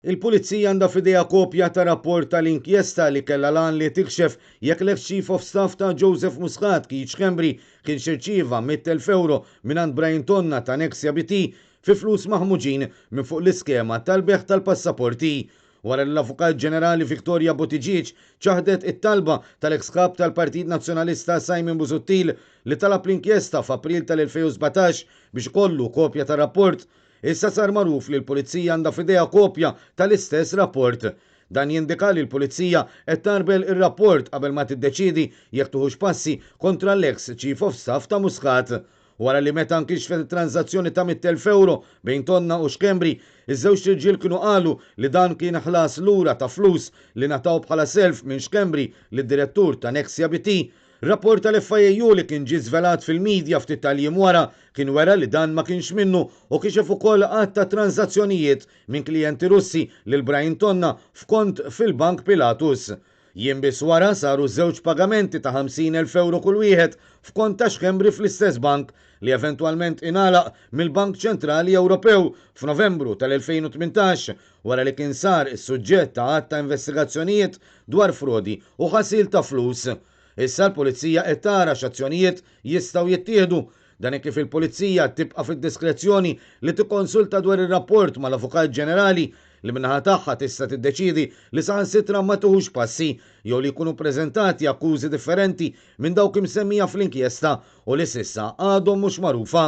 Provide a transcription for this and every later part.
Il-Pulizija għandha f'idejha kopja ta' rapport tal-inkjesta li kellha l-għan li tikxef jekk l-eks Chief of Staff ta' Joseph Muscat, Keith Schembri, kienx irċieva €100,000 mingħand Brian Tonna ta' Nexia BT fi flus maħmuġin minn fuq l-iskema tal-bejgħ tal-passaporti. Wara li l-Avukat Ġenerali Victoria Buttigieg ċaħdet it-talba tal-eks Kap tal-Partit Nazzjonalista Simon Busuttil li talab l-inkjesta f'April tal-2017 biex ikollu kopja tar-rapport, Issa sar magħruf li l-Pulizija għandha f'idejha kopja tal-istess rapport. Dan jindika li l-Pulizija qed tgħarbel ir-rapport qabel ma tiddeċiedi jekk tieħux passi kontra l-eks Chief of Staff ta' Muscat. Wara li meta nkixfet it-tranżazzjoni ta' €100,000 bejn Tonna u Schembri, iż-żewġt irġiel kienu qalu li dan kien ħlas lura ta' flus li ngħataw bħala self minn Schembri lid-direttur ta' Nexia BT. Rapport tal-FIAU li kien ġie żvelat fil-midja ftit tal-jiem wara kien wera li dan ma kienx minnu u kixef ukoll għadd ta' tranżazzjonijiet minn klijenti Russi lil Brian Tonna f'kont fil-Bank Pilatus. Jiem biss wara saru żewġ pagamenti ta' €50,000 kull wieħed f'kont ta' Schembri fl-istess bank li eventwalment ingħalaq mill-Bank Ċentrali Ewropew f'Novembru tal-2018 wara li kien sar is-suġġett ta' għadd ta' investigazzjonijiet dwar frodi u ħasil ta' flus. Issa l-Pulizija qed tara x'azzjonijiet jistgħu jittieħdu. Dan hekk kif il-Pulizija tibqa' fid-diskrezzjoni li tikkonsulta dwar ir-rapport mal-Avukat Ġenerali li min-naħa tagħha tista' tiddeċiedi li saħansitra ma tieħux passi jew li jkunu ppreżentati akkużi differenti minn dawk imsemmija fl-inkjesta u li s'issa għadhom mhux magħrufa.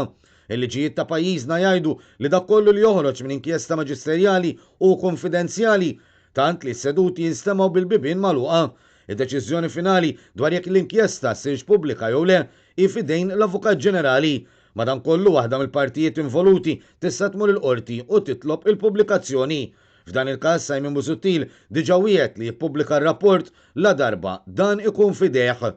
Il-liġijiet ta' pajjiżna jgħidu li dak kollu li joħroġ minn inkjesta maġisterjali hu kunfidenzjali, tant li s-seduti jinstemgħu bil-bibien magħluqa. Id-deċiżjoni finali dwar jekk l-inkjesta ssirx pubblika jew le hi f'idejn l-Avukat Ġenerali. Madankollu waħda mill-partijiet involuti tista' tmur il-Qorti u titlob il-pubblikazzjoni. F'dan il-każ Simon Busuttil diġà wiegħed li jippubblika r-rapport ladarba dan ikun f'idejh.